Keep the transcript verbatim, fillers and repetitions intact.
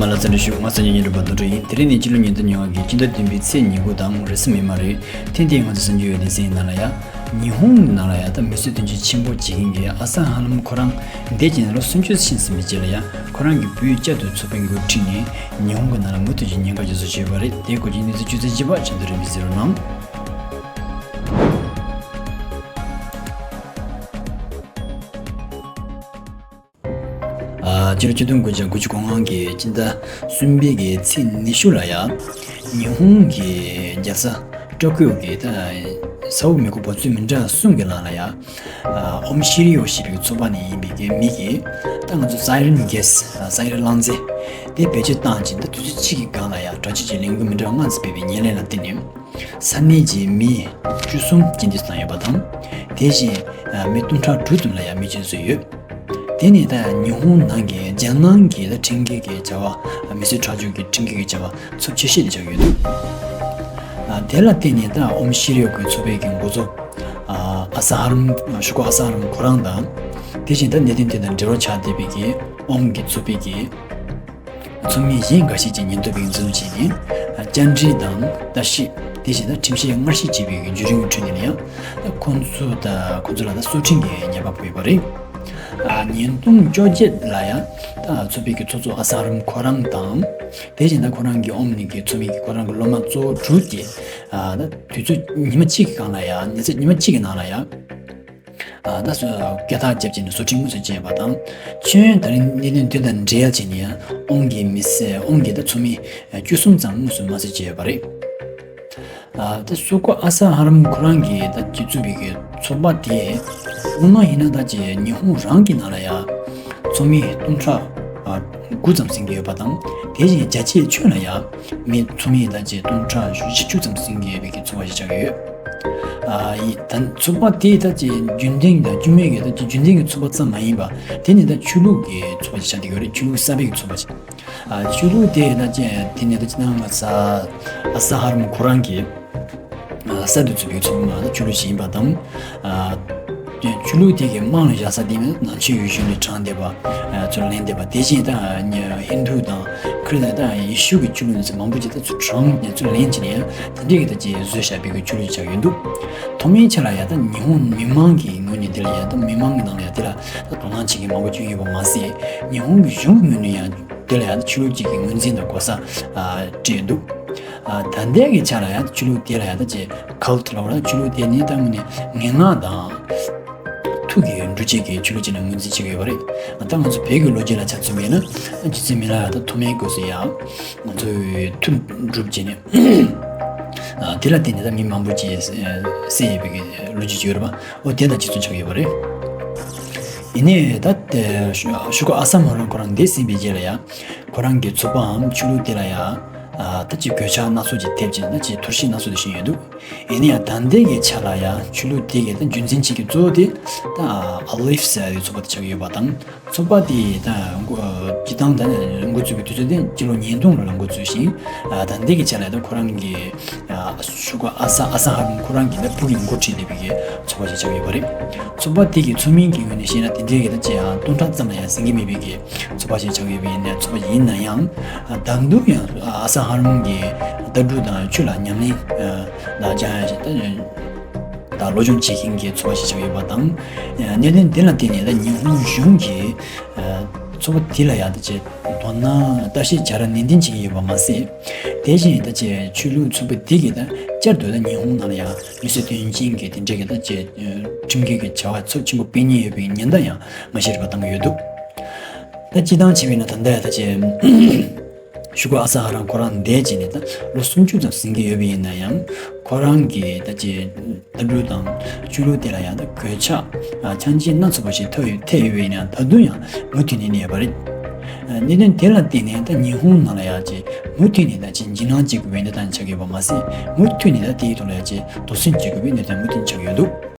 ལ་བརྩི་འཇོག་ཞུ། ང་སངས་རྒྱས་བསྙེན་སྒྲུབ་པ་རྡོ་གྲུབ་ཡིན། དེ་རིང་ནི་སྤྱི་ལོ་ཉིས་སྟོང་ཉེར་ལྔ་གི་སྤྱི་ཟླ་བདུན་པའི་ཚེས་ཉེར་དགུ་དང་རེས་གཟའ་མིག་དམར་རེད། ཐེངས་འདིའི་ང་ཚོ་གསར་འགྱུར་ཡོད་དེ་གསན་ཡིན་ནང་ལ་ཡ། ཉི་ཧོང་ནང་ལ་ཡ་ད་མི་གསོད་དོན་ཆེན་ཆེན་པོ་བྱེད་མཁན་གྱི་ཨ་ས་ཧ་ལམ་ཁོ་རང་འདས་ཀྱི་ནང་ལོ་སུམ་ཅུ་ཕྱིན་ཟིན་པའི་རྗེས་ལ་ཡ། ཁོ་རང་གི་བུས་བསྐྱར་དུ་ཚོགས་པའི་འགོ་ཁྲིད་ནས་ཉི་ཧོང་གི་ནང་ལ་མུ་མཐུད་ཀྱི་ཉེན་ཁ་བརྒྱབ་བཟོ་བྱས་ཡོད་པ་རེད། དེའི་སྐོར་གྱི་གནས་ཚུལ་ཅུང་ཟད་ཅིག་པ་ཆ་འདི་རིམ་པས་གཟིགས་རོགས་གནང་། ཨ། སྤྱི་ལོ་ཆིག་སྟོང་དགུ་བརྒྱ་དགུ་བཅུ་གོ་ལྔ་གི་སྤྱི་ཟླ་གསུམ་པའི་གི་ཚེས་ཉི་ཤུ་ལ་ཡ། ཉི་ཧོང་གི་རྒྱལ་ས་ཀྲོ་ཀིའོ་གི་ད་ས་འོག་མི་ཁོངས་འབབ་ཚིགས་མི་འདྲ་གསུམ་གྱི་ནང་ལ་ཡ། ཨ། ཨོམ་ཤི་རི་ཡོ་ཞེས་པའི་ཚོགས་པ་ནས་ཡིན་པའི་གི་མི་གིས་ད་ང་ཚོ་སའི་རན་གྷེ་སི། ཨ། སའི་རན་རླངས་རྫས་དེ་བེད་སྤྱོད་བཏང་བྱས་ད་དུས་ཚོད་གཅིག་གི་སྒང་ལ་ཡ་དྲག་སྤྱོད་ཀྱི་ལས་འགུལ་མི་འདྲ་བ་ལྔ་ཙམ་སྤེལ་བའི་ཉེར་ལེན་ལ་བརྟེན་ནས། ས་གནས་ཀྱི་མི་བཅུ་གསུམ་རྐྱེན་འདས་བཏང་ཡོད་པ་དང་། དེ་བཞིན་མི་སྟོང་ཕྲག་དྲུག་ཙམ་ལ་ཡང་མེ་མཆོད་བཟོས་ཡོད། དེ་ནི་ད་ཉི་ཧོང་ནང་གི་རྒྱལ་ནང་གི་ད་ཁྲིམས་འགལ་གྱི་བྱ་བ། མི་གསོད་ཁྲག་སྦྱོར་གྱི་ཁྲིམས་འགལ་གྱི་བྱ་བ་ཚབས་ཆེ་ཤོས་དེ་ཆགས་ཡོད་འདུག། དེ་ལ་བརྟེན་ནས་ད་ཨོམ་ཤི་རི་ཡོ་གི་ཚོགས་པའི་གི་འགོ་གཙོ་ཨ་ས་ཧ་རམ། ཤུ་གུ་ཨ་ས་ཧ་རམ་ཁོ་རང་དང་། དེ་བཞིན་ད་གནད་དོན་དེ་དང་འབྲེལ་བ་ཆགས་བསྡད་པའི་གི་ཨོམ་གྱི་ཚོགས་པའི་གི་ཚོགས་མི་གཞན་འགའ་ཤས་ཀྱིས་ཉེན་རྟོག་པས་འཛིན་བཟུང་བྱས་ནས། བཅར་འདྲི་དང་ལྟ་ཞིབ། དེ་བཞིན་དུ་ཁྲིམས་བཤེར་སྔར་བཤེར་བྱས་པའི་བརྒྱུད་རིམ་ཁྲོད་ནས་ཡང་ཁོང་ཚོ་དང་ཁོང་ཚོ་ལ་ད་སོ་ཁྲིམས་ཀྱི་ཉེས་པ་ཕོག་ཡོད་པ་རེད། ཉིས་སྟོང་བཅོ་བརྒྱད་ལ་ཡང་ད་ཚོགས་པའི་གི་ཚོགས་གཙོ་ཨ་ས་ཧ་རམ་ཁོ་རང་དང་། དེ་བཞིན་ད་ཁོ་རང་གི་ཨོམ་ནི་གི་ཚོགས་མི་གི་ཁོ་རང་གི་སློབ་མ་གཙོ་བོ་དྲུག་གིས་ད་དུས་ཚོད་ཉི་མ་གཅིག་གི་སྒང་ལ་ཡང་ཉི་ཚེ་ཉི་མ་གཅིག་གི་ནང་ལ་ཡང་། ཨ། ད་སུ་སྐད་ཐག་བཅད་བྱས་ནས་སོ་ཁྲིམས་དངོས་སུ་བཅད་པ་དང་། ཁྱོན་ད་རིང་གནད་དོན་དེ་དང་འབྲེལ་བྱས་ནས་ཨོང་གི་མི་སེར་ཨོང་གི་ད་ཚོགས་མི་བཅུ་གསུམ་ཙམ་དངོས་སུ་དམར་གསོད་བྱས་ཡོད་པ་རེད། ཨ། ད་སུ་ཀོ་ཨ་ས་ཧ་རམ་ཁོ་རང་གིས་ད་ཀྱི་བཙུགས་པའི་གི་ཚོགས་པ་དེ་སྔོན་མ་ཡིན་ན་ད་ཀྱི་ཉི་ཧོང་རང་གི་ནང་ལ་ཡ་ཚོགས་མི་སྟོང་ཕྲག་དགུ་ཙམ་ཟིན་གྱི་ཡོད་པ་དང་། དེ་བཞིན་རྒྱ་ཆེའི་ཁྱོན་ལ་ཡ་མི་ཚོགས་མི་ད་ཀྱི་སྟོང་ཕྲག་བཞི་བཅུ་ཙམ་ཟིན་གྱི་ཡོད་པའི་གི་ཚོགས་པ་ཞིག་ཆགས་ཀྱི་ཡོད། ཨ། ཡི་ད་ཚོགས་པ་དེ་ད་ཅི་རྒྱུན་ལྡན་དང་སྐྱོན་མེད་ཀྱི་ད་ཅི་རྒྱུན་ལྡན་གྱི་ཚོགས་པ་ཙམ་མ་ཡིན་པ། དེ་ནི་ད་ཆོས་ལུགས་ཀྱི་ཚོགས་པ་ཞིག་ཆགས་བསྡད་ཡོད་རེད། ཆོས་ལུགས་གསར་པའི་ཚོགས་པ་ཞིག། ཨ། ཆོས་ལུགས་དེ་ད་ཅི་དེ་ནི་ད་ཅི་ནང་ང་ས་ཨ་ས་ཧར་མོ་ཁོ་རང་གི་ཨ་གསར་དུ་བཙུགས་པའི་ཚོགས་པ་ད་ཆོས་ལུགས་ཤིག་ཡིན་པ་དང་། ཨ། ཆོས་ལུགས་དེ་གི་རྨང་ལ་བཞག་ས་དེ་ནི་ནང་ཆོས་ཡོད་ཤུལ་ནས་དྲངས་བསྡད་པ། ཨ། ཚུར་ལེན་བསྡད་པ་དེ་བཞིན་ད་ཧིན་དུ་དང་ཁྲིད་དང་ད་ཡེ་ཤུ་གི་ཆོས་ལུགས་ནས་མང་པོ་ཅིག་ད་ཚུར་དྲངས་ནས་ཚུར་ལེན་བྱས་ནས་ཡང་དེ་འདྲའི་གི་ད་ཅི་བཟོས་བཞག་པའི་གི་ཆོས་ལུགས་ཆགས་ཡོད་འདུག། ཐོག་མའི་ཆ་ལ་ཡང་ད་ཉི་ཧོང་མི་མང་གི་ངོས་ནས་དེ་ལ་ཡང་ད་མི་མང་གི་ནང་ལ་ཡང་དེ་ལ་ད་དོ་སྣང་བྱེད་མཁན་མང་པོ་བྱུང་ཡོད་པ་མ་ཟད། ཉི་ཧོང་གི་གཞུང་གི་ངོས་ནས་ཡང་དེ་ལ་ཡང་ད་ཆོས་ལུགས་གཅིག་གི་ངོས་འཛིན་དང་གོ་ས་ཨ་སྤྲད་འདུག། ཨ། ད་ལྟའི་གི་ཆ་ལ་ཡང་ཆོས་ལུགས་དེ་ལ་ཡང་ད་ཅི་ཁལ་ཊི་ལབ་ར། ཆོས་ལུགས་དེ་ནི་ད་དངོས་གནས་ངན་སྔགས་དང་ཐུགས་ཀྱི་འགྲུལ་བྱེད་ཀྱི་ཆོས་ལུགས་ཅིག་ལ་ངོས་འཛིན་བྱེད་ཀྱི་ཡོད་པ་རེད། ད་ང་ཚོ་བོད་ཀྱི་ལོ་རྒྱུས་ལ་ཆ་མཚོན་པ་ཡིན་ན། རྗེ་བཙུན་མི་ལ་ཡང་ད་ཐོག་མའི་སྐབས་སུ་ཡང་ང་ཚོས་ཐུགས་སྒྲུབ་བྱས་ནས། ཨ། དེ་ལ་བརྟེན་ནས་ད་མི་མང་པོ་ཅིག་བསད་ཡོད་པའི་གི་ལོ་རྒྱུས་ཅིག་ཡོད་རེད་པ། འོ་དེ་དང་གཅིག་མཚུངས་ཆགས་ཡོད་པ་རེད། ཡིན་ནའི་ད་དེ་ཤུ་ཤུ་གུ་ཨ་ས་ཧར་མོ་ཁོ་རང་འདས་ཟིན་པའི་རྗེས་ལ་ཡང་ཁོ་རང་གི་ཚོགས་པའམ་ཆོས་ལུགས་དེ་ལ་ཡང་ཨ་ད་ཅིག་གོད་ཆག་སྣ་ཚོགས་ཅིག་ཐེབས་ཀྱིན་ད་ཅིག་འཐོར་ཞིག་སྣ་ཚོགས་དེ་བྱུང་ཡོད་འདུག། ཡིན་ན་ཡང་ད་ལྟའི་གི་ཆ་ལ་ཡང་ཆོས་ལུགས་དེ་གི་ད་རྒྱུན་འཛིན་བྱེད་ཀྱི་གཙོ་བོ་དེ་ད་ཨ་ལིབ་ཟེར་བའི་ཚོགས་པ་དེ་ཆགས་ཀྱི་ཡོད་པ་དང་། ཚོགས་པ་དེ་ད་འགོ་སྤྱི་བཏང་ད་འགོ་བཙུགས་པའི་དུས་ཚོད་དེ་སྤྱི་ལོ་ཉིས་སྟོང་ལོ་ལ་འགོ་བཙུགས་ཤིང་། ཨ་ད་ལྟའི་གི་ཆ་ལ་ད་ཁོ་རང་གི་ཨ་ཤུ་གུ་ཨ་ས་ཨ་ས་ཧར་མོ་ཁོ་རང་གི་ད་བུ་གིས་འགོ་ཁྲིད་བསྡད་པའི་གི་ཚོགས་པ་ཞིག་ཆགས་ཡོད་པ་རེད། ཚོགས་པ་དེ་གི་ཚོགས་མིའི་གི་ངོས་ནས་བཤད་ན་དེ་འདྲའི་གི་ད་ཅི་ཡང་སྟོང་ཕྲག་ཙམ་ལ་ཡང་ཟིན་གྱི་མེད་པའི་གི་ཚོགས་པ་ཞིག་ཆགས་ཡོད་པ་ཡིན་ན། ཚོགས་པ་ཡིན་ན་ཡང་ད་དུང་ཡང་ཨ་ས་ཧར་མོ་གི་ལྟ་གྲུབ་དང་ཆོས་ལ་ཉམས་ལེན་ལ་སྦྱང་ཡ་ཞིག་ད་ད་སློབ་སྦྱོང་བྱེད་མཁན་གྱི་ཚོགས་པ་ཞིག་ཆགས་ཡོད་པ་དང་། གནད་དོན་དེ་ལ་བརྟེན་ནས་ད་ཉི་ཧོང་གཞུང་གིས་ཚོགས་པ་དེ་ལ་ཡང་ད་ཅིག་དོ་སྣང་ལྟ་ཞིབ་བྱ་ར་ནན་ཏན་བྱེད་ཀྱི་ཡོད་པ་མ་ཟད། དེ་བཞིན་ད་ཅིག་ཆོས་ལུགས་ཚོགས་པ་དེ་གིས་ད་བསྐྱར་དུ་ད་ཉི་ཧོང་ནང་ལ་ཡང་མི་གསོད་དོན་རྐྱེན་གྱི་དེ་འདྲའི་གི་ད་ཅིག་ཁྲིམས་འགལ་གྱི་བྱ་བ་ཚབས་ཆེན་པོ་སྤེལ་ཉེན་ཡོད་པའི་ཉེན་བརྡ་ཡང་མ་ཤེས་རིག་པ་བཏང་གི་ཡོད་འདུག། ད་སྤྱིར་བཏང་བྱས་པ་ཡིན་ན་ད་ལྟ་ཡང་ད་ཅིག་ཤུ་གུ་ཨ་ས་ཧ་རམ་ཁོ་རང་འདས་བྱས་ནས་ད་ལོ་སུམ་ཅུ་ཙམ་ཟིན་གྱི་ཡོད་པ་ཡིན་ན་ཡང་། ཁོ་རང་གི་ད་ཅི་ལྟ་གྲུབ་དང་ཆོས་ལུགས་དེ་ལ་ཡང་ད་གོད་ཆག་ཨ་ཆགས་ཆེན་སྣ་ཚོགས་པ་ཞིག་ཐེབས་ཡོད་ཐེབས་ཡོད་པ་ཡིན་ན་ཡང་ད་དུང་ཡང་མུ་མཐུད་ནས་གནས་ཡོད་པ་རེད། ཨ་གནད་དོན་དེ་ལ་བརྟེན་ནས་ད་ཉི་ཧོང་ནང་ལ་ཡང་ཅི་མུ་མཐུད་ནས་ད་ཅི་འཇིགས་སྣང་སྐྱེ་དགོས་པའི་གནས་སྟངས་ཆགས་ཡོད་པ་མ་ཟད། མུ་མཐུད་ནས་ད་དེའི་ཐོག་ལ་ཡང་ཅི་དོགས་ཟོན་བྱེད་དགོས་པའི་གནས་སྟངས་མུ་མཐུད་ཆགས་ཡོད་འདུག།